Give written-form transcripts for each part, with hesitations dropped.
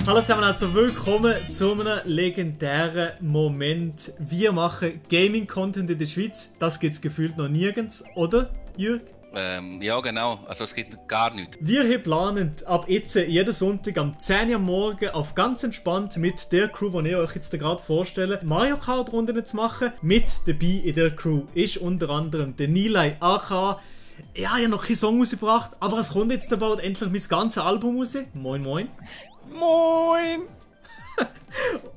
Hallo zusammen, also willkommen zu einem legendären Moment. Wir machen Gaming-Content in der Schweiz. Das gibt es gefühlt noch nirgends, oder, Jürg? Ja, genau. Also es gibt gar nichts. Wir planen ab jetzt jeden Sonntag am 10 Uhr am Morgen auf ganz entspannt mit der Crew, die ich euch jetzt gerade vorstelle, Mario Kart Runden zu machen. Mit dabei in der Crew ist unter anderem der Nilay aka. Ja, ich habe noch keinen Song rausgebracht, aber es kommt jetzt bald endlich mein ganzes Album raus. Moin moin. Moin!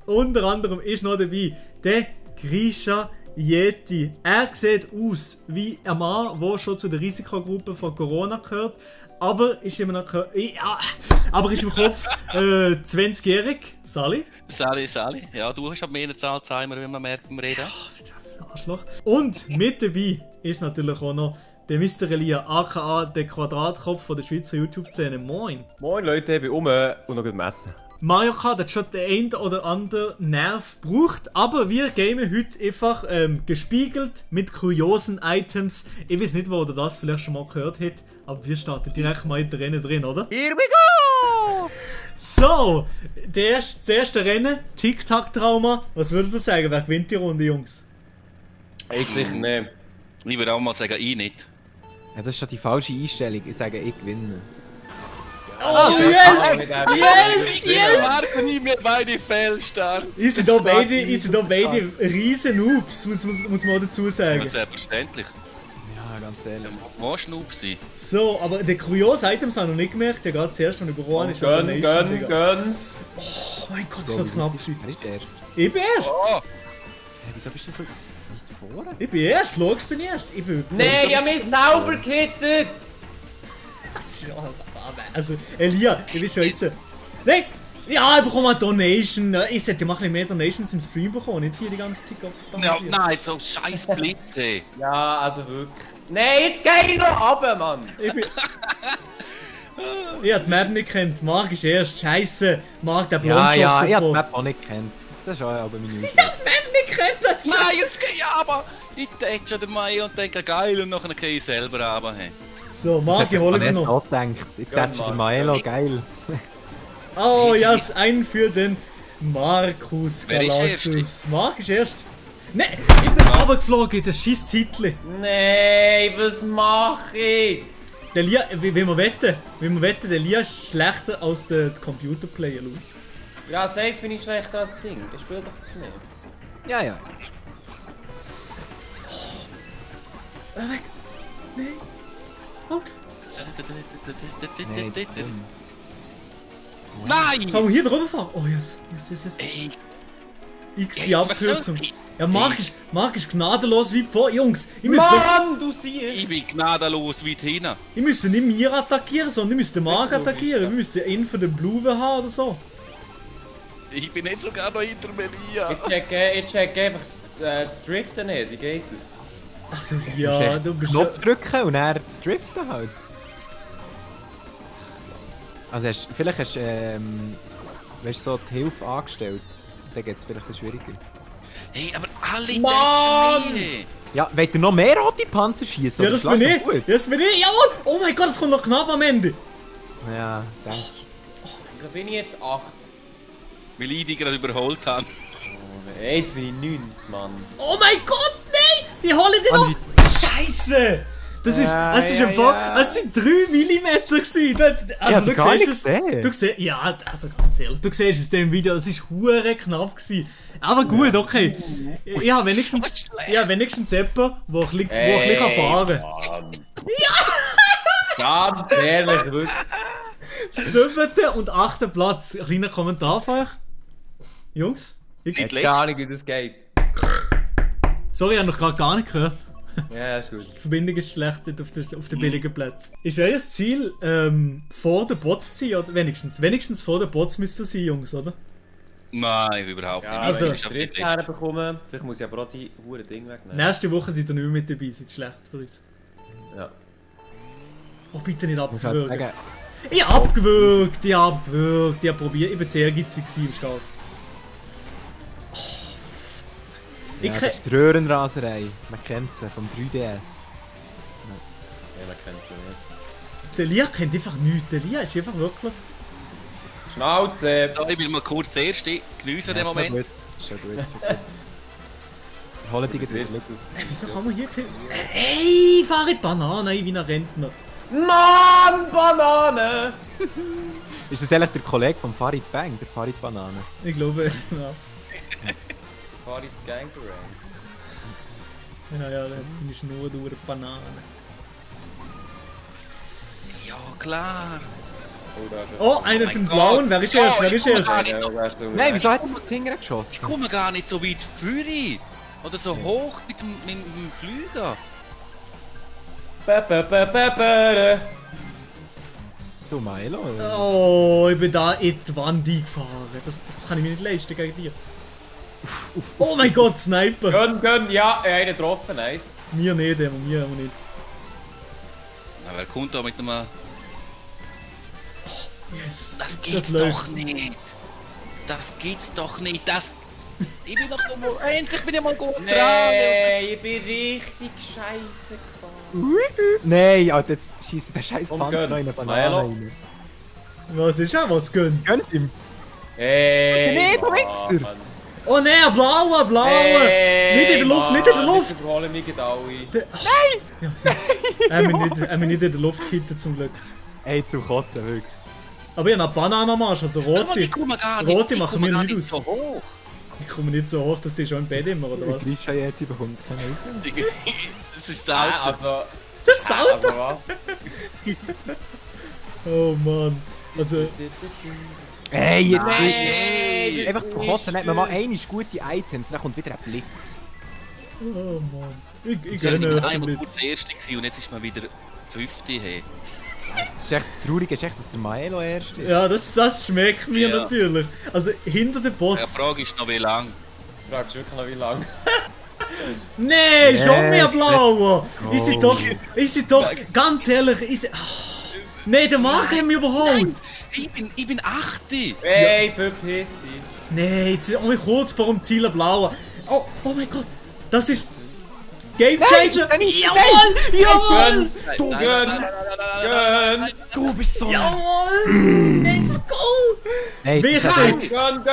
Unter anderem ist noch dabei der Grisha Yeti. Er sieht aus wie ein Mann, der schon zu der Risikogruppe von Corona gehört, aber ist immer noch aber ist im Kopf 20-jährig. Sali? Sali. Ja, du hast aber mehr Alzheimer, wie man merkt beim Reden. Arschloch. Und mit dabei ist natürlich auch noch der Mr. Elia, aka der Quadratkopf von der Schweizer YouTube-Szene. Moin! Moin Leute, ich bin und noch gut essen. Mario Kart hat schon den einen oder anderen Nerv gebraucht, aber wir gamen heute einfach gespiegelt mit kuriosen Items. Ich weiß nicht, wo ihr das vielleicht schon mal gehört habt, aber wir starten direkt mal in der Rennen drin, oder? Here we go! So, das erste Rennen, Tic-Tac-Trauma. Was würdet ihr sagen, wer gewinnt die Runde, Jungs? Ich sicher nicht. Ich würde auch mal sagen, ich nicht. Ja, das ist schon die falsche Einstellung. Ich sage, ich gewinne. Oh, yes! Yes! Yes! Warten nie mehr beide Fehlstart. Ihr seid da beide riesen Noobs, muss man auch dazu sagen. Ja, selbstverständlich. Ja, ganz ehrlich. Du musst Noob sein. So, aber die kuriose Items habe ich noch nicht gemerkt. Ja, gerade zuerst, wenn ich überall ist. Gönn! Oh mein Gott, ist das knapp gewesen. Wer ist der erste? Ich bin erst! Oh, Hey, wieso bist du so nicht vorne? Ich bin erst, logisch bin ich erst. Ich bin... Nein, ich hab mich sauber gehittet! Also, Elia, du bist schon jetzt... Nein! Ja, ich bekomme eine Donation. Ich sollte ja mal ein bisschen mehr Donations im Stream bekommen, nicht hier die ganze Zeit. ja, nein, so scheiß Blitze. Ja, also wirklich. Nein, jetzt geh ich noch runter, Mann! Ich bin... Ich hab die Map nicht gekannt. Marc ist erst. Scheiße. Marc, der Blondschopf. Ja, ich hab die Map auch nicht gekannt. Das ist auch aber meine Ausrede. Ich hab die Map nicht gekannt, das ist... Nein, jetzt geh ich aber. Ich tätsche den Mai und denke, geil, und nachher gehe ich selber runter. Hey. So, Marc, ich hole dir noch. auch gedacht. Ich tätsche den Maelo, geil. Oh, ja, yes, ein für den Markus Wer ist Galaxus. Marc ist erst. Nein, ich bin runtergeflogen, das scheiß Zeitli. Nein, was mach ich? Der Lia, wenn wir wetten, der Lia ist schlechter als der Computerplayer, schau. Ja, safe bin ich schlechter als das Ding. Ich spiele doch das nicht. Ja, ja. Weg. Nein. Oh. Nein! Kann man hier drüber fahren? Oh, yes. Ey, X die Abkürzung. Ja, Marc ist gnadenlos wie vor. Jungs, ich Mann, du siehst! ich bin gnadenlos weit hin. müssen nicht mir attackieren, sondern ich müsste Marc attackieren. Wir müssen einen von den Blumen haben oder so. Ich bin nicht sogar noch hinter Melia. Ich check einfach das Driften nicht. Wie geht das? Also, ja, du bist Knopf drücken und dann driften halt. Also vielleicht hast du weißt, so die Hilfe angestellt. Dann geht es vielleicht ein bisschen schwieriger. Hey, aber alle Mann! tätschen mich. Ja, wollt ihr noch mehr rote Panzer schießen? Ja, das bin ich! Das bin ich! Jawohl! Oh mein Gott, es kommt noch knapp am Ende! Ja, danke. Wieso bin ich jetzt 8? Weil ich die gerade überholt habe. Hey, jetzt bin ich 9, Mann. Oh mein Gott, nein! Die holen die noch! Scheiße! Das ist im Fall, das sind 3 mm gewesen. Also, du siehst es. Du siehst, ja, also ganz ehrlich, du siehst es in dem Video, das ist hure knapp gewesen. Aber gut, okay. Ja, wenigstens jemand, der ein bisschen fahren kann. Ja! Ganz ehrlich, wirklich. 7. und 8. Platz. Ein kleiner Kommentar von euch. Jungs? Ich weiß gar nicht, wie das geht. Sorry, ich habe noch gerade gar nicht gehört. Ja, ist gut. Die Verbindung ist schlecht auf den billigen Plätzen. Ist euer Ziel, vor den Bots zu sein? Oder wenigstens vor den Bots müsst ihr sein, Jungs, oder? Nein, überhaupt nicht. also, Ich bin Dritt herbekommen. Vielleicht muss ich aber auch die huren Ding wegnehmen. Nächste Woche seid ihr nicht mehr mit dabei, seid schlecht für uns. Ja. Oh, bitte nicht Muss halt abgewürgt. sagen, Ich hab abgewürgt, ich hab probiert. Ich war sehr geizig im Start. ja, das ist die Röhrenraserei. Man kennt sie vom 3DS. Ja, man kennt sie nicht. Der Lia kennt einfach nichts. Der Lia ist einfach wirklich... Schnauze! So, ich will mal kurz erst geniessen den Moment. Schon gut. Holen die wieder Glück. Wieso kann man hier kein... Ey, fahre die Banane ein wie ein Rentner. Mann, Banane! Ist das eigentlich der Kollege von Farid Bang, der Farid Banane? Ich glaube, ja. Farid Gangarang. Ja, ja, der hat deine Schnur durch die Banane. Ja, klar. Oh, einer für den Blauen. Wer ist erst? Wer ist erst? Nein, wieso hat er so die Finger geschossen? Ich komme gar nicht so weit vorne. Oder so hoch mit dem Flüger. Du Milo? Oh, ich bin da in die Wand eingefahren. Das kann ich mir nicht leisten gegen dir. Oh mein Gott, Sniper! Gönn, ja, einen getroffen, nice. Mir nicht, mir nicht. Na, wer kommt da mit dem... Yes. Das gibt's doch nicht! Das gibt's doch nicht! Das... Ich bin doch so... Endlich bin ich mal gut dran! Nee, ich bin richtig scheiße gefahren. Nein, Alter, jetzt schießt der scheiß Komm, Panther gönn. noch in eine Banane rein. Was ist er? Was gönnt? Gönnt ihm. Hey, Nee, du Wichser! Mann. Oh nein, blauer, blauer! Hey, Nicht in der Luft, nicht in der Luft! Ich überhole mich gerade alle. Nein! Ja, er hat mich nicht in der Luft gekittet, zum Glück. Ey, zum Kotzen, wirklich. Aber ich habe noch Bananen am Arsch, also rote. Ich komme gar nicht, Rote ich machen komme mir gar nicht nicht aus. so hoch. Ich komme nicht so hoch, dass die schon im Bett immer, oder was? Grisha Yeti bekommt keine Hilfe. Das ist selten. Also, Das ist Auto! also, Oh Mann. Also, Ey, jetzt Nein. nicht! Einfach kotzen, hat man mal einmal gute Items, dann kommt wieder ein Blitz. oh Mann. Ich Ich war gönne euch einmal den kurz Blitz. der Erste gewesen und jetzt ist man wieder 50. Hey. Das ist echt traurig, ist echt, dass der Maelo erst ist. Ja, das schmeckt mir Ja. natürlich. Also, hinter den Die Bots. Frage ist noch wie lang. du fragst wirklich noch wie lange. Nee, schon mehr Yes, blauer! let's go. Ich sind doch, ganz ehrlich, nee, der Marc hat mich überholt! Ich bin 8. Hey, verpiss dich. Nee, jetzt sind wir kurz vor dem Ziel blauer. Oh mein Gott, das ist Game Changer! Jawohl! Jawohl! Du gönn! Du bist so... Jawohl! Let's go! Hey, das ist Wichtig! Gönn!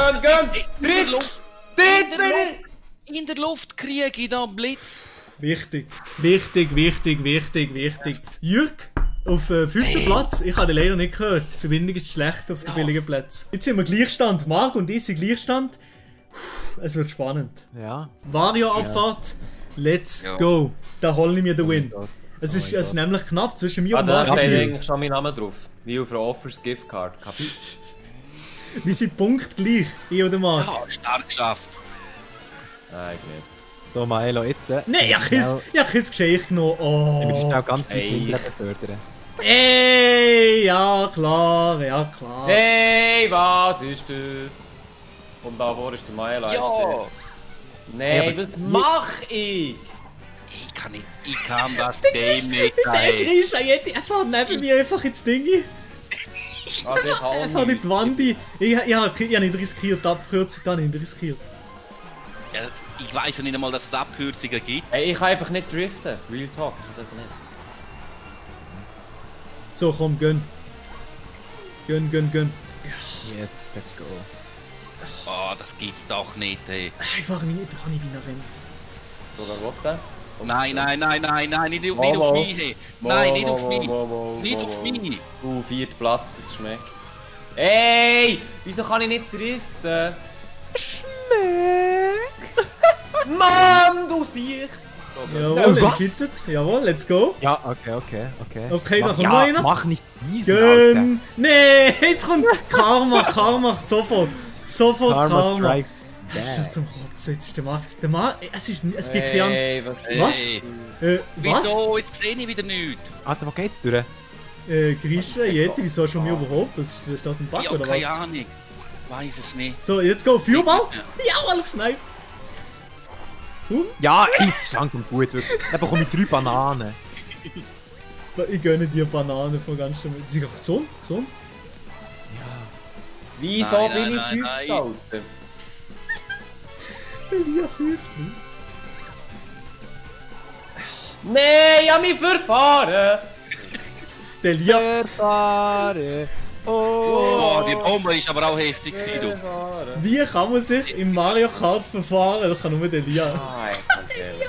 In der Luft kriege ich da einen Blitz. Wichtig. Jürg, auf 5. Platz. Ich habe den leider nicht gehört. Die Verbindung ist schlecht auf den billigen Plätzen. Jetzt sind wir Gleichstand. Marc und ich sind Gleichstand. Es wird spannend. Ja. Vario-Abfahrt. Let's Ja. go. Da hole ich mir den Win. Gott. Es ist mein es ist nämlich knapp zwischen mir Ah, und da Marc. steht eigentlich schon mein Name drauf. Wie auf einer Offers Gift Card. Kapi? Wir sind punktgleich, ich und der Marc. Ja, stark geschafft. Nein, ich nicht. So, Maelo, jetzt... Nein, ich habe es gescheit genommen. Ich will Oh. schnell ganz weit Ey. hinten befördern. Ey, ja klar. Hey, was ist das? Und da wo ist der Maelo? Ja. Nein, was mach ich? Ich kann das Game nicht. Der Ey. Grisha Yeti, er fährt neben mir einfach ins Ding. Ah, der kann Er fährt in die Wand ein. Ich habe nicht riskiert, die Abkürzung da nicht riskiert. Ja, ich weiß ja nicht einmal, dass es Abkürzungen gibt. Hey, ich kann einfach nicht driften. Real Talk, ich kann es einfach nicht. So, komm, gönn. Gönn. Yes, let's go. Oh, das gibt's doch nicht, ey. Ich fahre mich nicht dran, wie ein Rennen. Sogar was denn? Nein, nicht auf Wow. mich, hey. Nein, nicht auf mich. Wow, Nicht auf mich. 4. Platz, das schmeckt. Ey, wieso kann ich nicht driften? Mann, du Siech! So, Jawohl, was? entgittet. Jawohl, let's go. Ja, okay. Okay, da kommt noch ja, einer. mach nicht diesen, Alter. Gönn. Nee, jetzt kommt Karma. Sofort Karma. Strikes Das ist ja back. zum Kotzen. Jetzt ist der Mann, es gibt keinen... Hey, was? Was? Hey. Was? Wieso? Jetzt sehe ich wieder nichts. Alter, wo geht's durch? Grisha, Yeti, wieso hast du mich überholt? Ist das ein Bug Ja, oder keine was? Ahnung. Weiß es nicht. So, jetzt go, Feuerball. Ja. Jawohl, gesniped. Ja, ey, das ist langsam gut, wirklich. Dann bekomme ich 3 Bananen. Ich gönne dir Bananen von ganz schnell. Sie sind doch gesund. Wieso Nein, bin ich nein, fünft, nein. Alter? Elia Fünftli. Nein, ich hab mich verfahren! Der Elia... Verfahren. Oh, die Die Bombe war aber auch heftig, du. Wie kann man sich im Mario Kart verfahren? Das kann nur der Lia. Ah, ich kann's ehrlich.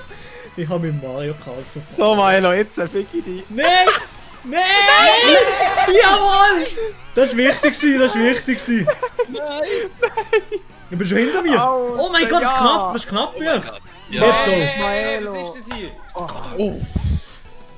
Ich habe im Mario Kart verfahren. So, Milo, jetzt fick ich dich. Nein! Nein! Jawohl! Das war wichtig, das war wichtig. Nein! Du bist schon hinter mir. Alter, Oh mein Gott, das ist ja. knapp, das ist knapp, Oh mein Björk. Gott. Let's go. Hey, was ist das hier?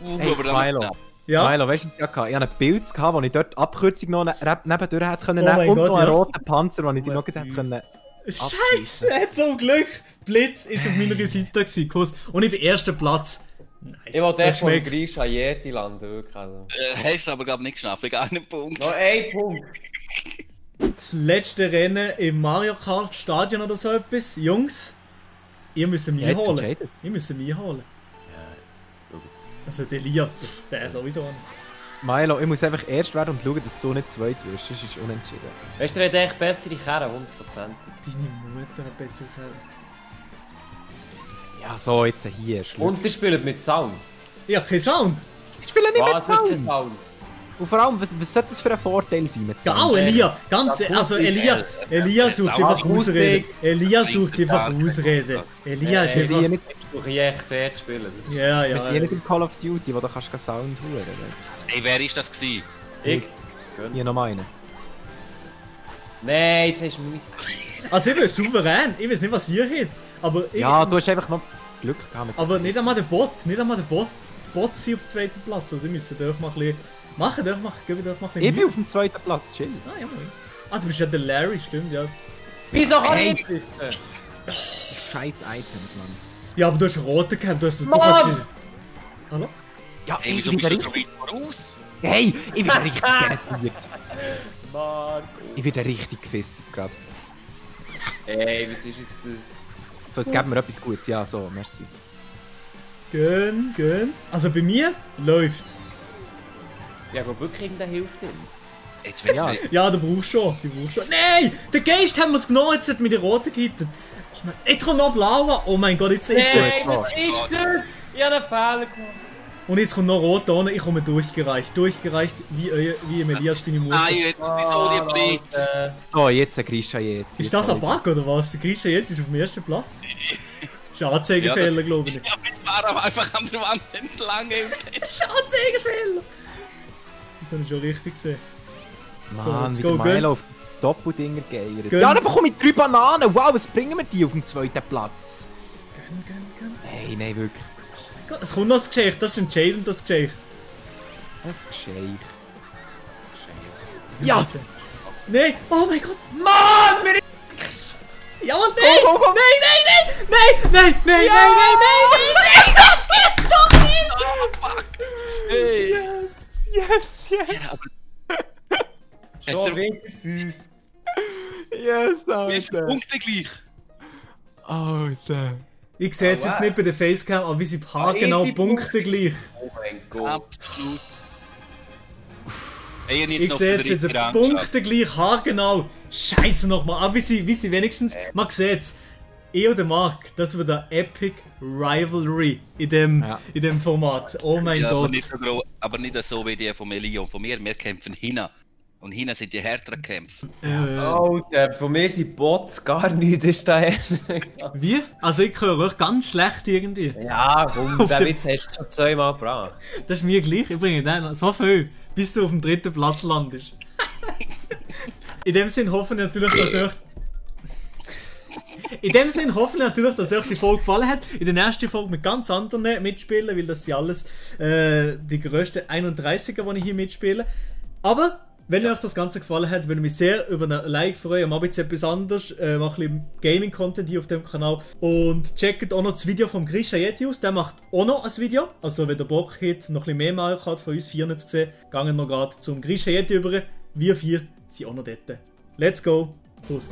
Hey, Milo. Ja? Milo, weißt du, ich hatte einen Pilz, wo ich dort die Abkürzung noch nebendurch hätte können Oh mein nehmen und Gott, noch einen ja. roten Panzer, den ich dir noch hätte können. Scheiße, zum Glück. Blitz ist auf meiner Seite gewesen, Kuss. Und ich bin erster Platz. Nice. Ich wollte Das echt von schmeckt. Grisha Yeti landen, wirklich. Also. Hast du aber gerade nicht geschafft, wegen einem Punkt. Noch ein Punkt. Das letzte Rennen im Mario Kart Stadion oder so etwas. Jungs, ihr müsst mich Ja, jetzt holen. entscheidet. Ihr müsst mich holen. Schau jetzt. Also der Lia, der sowieso nicht. Milo, ich muss einfach erst werden und schauen, dass du nicht zweit wirst, sonst ist es unentschieden. Weißt du, der hat echt bessere Kerne, 100%. Deine Mutter hat besser gehört. Ja, so, jetzt hier, schlimm. Und der spielt mit Sound. Ich hab keinen Sound. Ich spiele nicht Was mit ist der Sound. Sound? Und vor allem, was sollte das für ein Vorteil sein mit Sound? Geil, Elia. Ganz, also Elia sucht einfach Ausreden. Elia sucht einfach Ausreden. Elia ist Ich einfach... nicht, Du kannst echt fair spielen. Das ist Ja, wir sind ja. nicht im Call of Duty, wo du kannst Sound hören. Ey, wer ist das gewesen? ich. Hier noch einen. Nein, jetzt hast du mein... Also ich bin souverän. Ich weiß nicht, was ihr habt. Aber ich... Ja, du hast einfach noch Glück gehabt mit Aber nicht einmal der Bot. Nicht einmal der Bot. Die Bots sind auf dem zweiten Platz. Also wir müssen doch mal ein bisschen... Gib doch mal ein bisschen... Ich bin auf dem zweiten Platz, chill. Ah, ja, moin. Ah, du bist ja der Larry, stimmt, ja. Wieso kann Hey. ich nicht drücken? Scheiß Items, Mann. Ja, aber du hast einen roten gehabt. Du hast... Du Mann! kannst... Hallo? Ja, Ey, wieso bist du so weit voraus? Hey, ich werde richtig penetriert. Marco. Ich werde richtig gefistet gerade. Ey, was ist jetzt das? So, jetzt geben wir etwas Gutes. Ja, so, merci. Gönn. Also bei mir läuft. Ja, aber wirklich irgendeine Hilfe drin. Jetzt wird's Ja. mir... Ja, du brauchst schon. Nein! Der Geist haben wir es genommen. Jetzt hat mir die roten gehittet. Oh mein... Jetzt kommt noch blauer. Oh mein Gott, jetzt... Hey, was ist das? Ich habe einen Fehler gemacht. Und jetzt kommt noch rot ohne. Ich komme durchgereicht. Durchgereicht wie Elias seine Mutter. Nein, wieso die Blitz? So, jetzt ein Grisha Yeti. Ist das ein Bug oder was? Der Grisha jetzt ist auf dem ersten Platz. Das ist ein Anzeigefehler, glaube ich. Ja, ich fahre aber einfach an der Wand entlang. Das ist ein Anzeigefehler! Das habe ich schon richtig gesehen. So, Mann, let's wie go, der Milo auf die Doppeldinger geiert. Gönn. Ja, dann bekomme ich 3 Bananen. Wow, was bringen wir die auf den zweiten Platz? Gönn. Hey, nein, wirklich. Gott, es kommt noch das Geschichte. Das ist entscheidend, das Geschichte. Das Gescheich. Ja! Nein! Oh mein Gott! Mann, wir... Ja, Mann, nein! Komm. Nein! Nein! Das gibt's doch nicht! Oh, fuck! Hey! Yes! Ja, aber... Schon wieder 5. Yes, Wir sind Alter! Punkte gleich. Alter! Ich sehe es jetzt nicht bei der Facecam, aber wir sind haargenau easy Punkte gleich. Oh mein Gott. Absolut. Hey, ich Ich jetzt noch sehe auf jetzt den dritten Rang Punkte gleich, haargenau. Scheiße nochmal. Aber wie sie wenigstens, man sieht es. Ich und der Marc, das wird eine Epic Rivalry in dem Format. Oh mein Ja, aber Gott. nicht, so aber nicht so wie die von Elia und von mir. Wir kämpfen hinten. Und hinten sind die härteren Kämpfe. Alter, von mir sind Bots gar nichts, ist da Wie? Also ich höre euch ganz schlecht irgendwie. Ja, komm, Auf den dem- Witz hast du schon zweimal gebracht. Das ist mir gleich. Ich bringe den so viel, bis du auf dem dritten Platz landest. In dem Sinn hoffen wir natürlich, dass euch... dass euch die Folge gefallen hat. In der nächsten Folge mit ganz anderen mitspielen, weil das sind alles die grössten 31er, die ich hier mitspiele. Aber wenn euch das Ganze gefallen hat, würde ich mich sehr über ein Like freuen. Ich mache jetzt etwas anderes, mache ein bisschen Gaming-Content hier auf dem Kanal. Und checkt auch noch das Video vom Grisha Yeti aus. Der macht auch noch ein Video. Also wenn ihr Bock habt, noch ein bisschen mehr Mario Kart von uns 4 zu sehen, gehen noch gerade zum Grisha Yeti über. Wir 4 sind auch noch dort. Let's go. Kuss.